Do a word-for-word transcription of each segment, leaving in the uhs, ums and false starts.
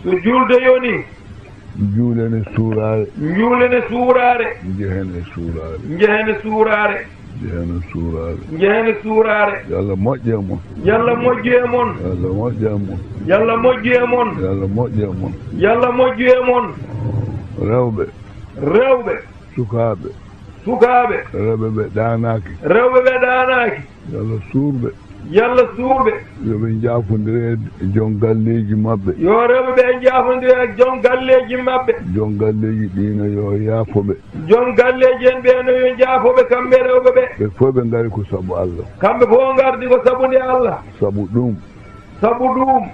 So juulde yonii. Njuulen e suuraare. Njuulen e suuraare. Njehen e suuraare. Njehen e suuraare. Njehen e suuraare. Njehen e suuraare. Yo Allah moƴƴu e mon. Yo Allah moƴƴu e mon. Yo Allah moƴƴu e mon. Yo Allah moƴƴu e mon. Yo Allah moƴƴu e mon. Yo Allah moƴƴu e mon. Rewɓe. Rewɓe. Sukaaɓe. Sukaaɓe. Rewɓe ɓe ɗaanaaki. Rewɓe ɓe ɗaanaaki. Yo Allah suur ɓe. Yo Allah suur ɓe. Yo ɓe njaafondir e jom galleeji maɓɓe. Yo rewɓe ɓe njaafondir e jom galleeji maɓɓe. Jom galleeji ɗiino yo yaafo ɓe. Jom galleeji en ɓeeno yo njaafo ɓe kamɓe rewɓe ɓe. Ɓe fof ɓe ngari ko sabu Allah. Kamɓe fof ngardi ko sabu nde Allah. Sabu ɗum. Sabu ɗum.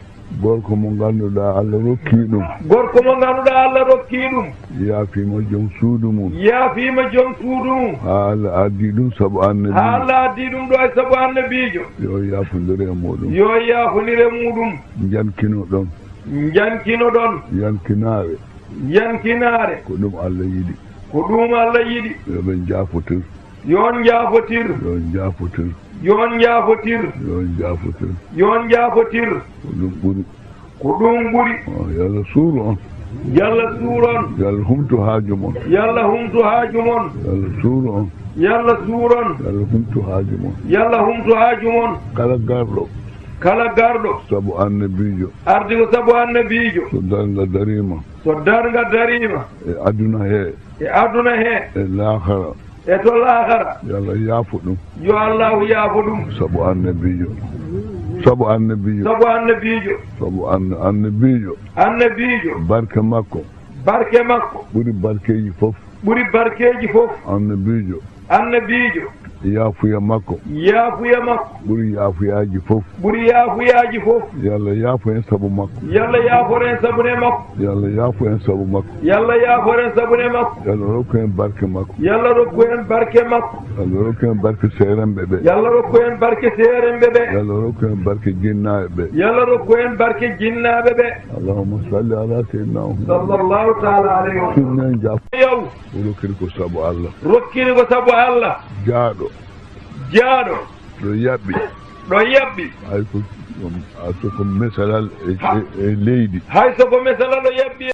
Gorko mo ngannduɗaa Allah rokkii ɗum. Gorko mo ngannduɗaa Allah rokkii ɗum. Yaafiima jom suudu mum. Yaafiima jom suudu mum. Haa Allah addi ɗum sabu annabi. Haa Allah addi ɗum ɗo e sabu annabiijo. Yo yaafondir e muɗum. Yo yaafondir e muɗum. Njankino ɗon. Njankino ɗon. Yankinaare. Yankinaare. Ko ɗum Allah yiɗi. Ko ɗum Allah yiɗi. Yo ɓe njaafotir. Yo on njaafotir. Yo on njaafotir. Yo on njaafotir. Yo on njaafotir. Yo on njaafotir. Ko ɗum ɓuri. Ko ɗum ɓuri. Oh, yo Allah suur on. Yo Allah suur on. Yo Allah humtu haaju mon. Yo Allah humtu haaju mon. Yo Allah suur on. Yo Allah suur on. Yo Allah humtu haaju mon. Yo Allah humtu haaju mon. Kala garɗo. Kala garɗo. Sabu annabiijo. Ardi ko sabu annabiijo. So darnga dariima. So darnga dariima. E aduna he. E aduna he. E laakara. E to laakara. Yo Allah yaafo ɗum. Yo Allahu yaafo ɗum. Sabu annabiijo. Sabu annabiijo. Sabu annabiijo. Sabu anna-, annabiijo. Annabiijo. Barke makko. Barke makko. Ɓuri barkeeji fof. Ɓuri barkeeji fof. Annabiijo. Annabiijo. Yaafuya makko. Yaafuya makko. Ɓuri yaafuyaaji fof. Ɓuri yaafuyaaji fof. Yo Allah yaafo en sabu makko. Yo Allah yaafor en sabu ne makko. Yo Allah yaafo en sabu makko. Yo Allah yaafor en sabu ne makko. Yo Allah rokku en barke makko. Yo Allah rokku en barke makko. Yo Allah rokku en barke seerenɓe ɓe. Yo Allah rokku en barke seerenɓe ɓe. Yo Allah rokku en barke jinnaaɓe ɓe. Yo Allah rokku en barke jinnaaɓe ɓe. Allahumma salli ala sayyidina Muhammad. Sallallahu taala alayhi wa sallam. Sinno en jaaf-. Yow. O rokkiri ko sabu Allah. Rokkiri ko sabu Allah. Jaaɗo. Jaaɗo. Ɗo yaɓɓi. Ɗo yaɓɓi. Hay ko, um, a soko mesalal e, e, e leydi. Hay soko mesalal o yaɓɓi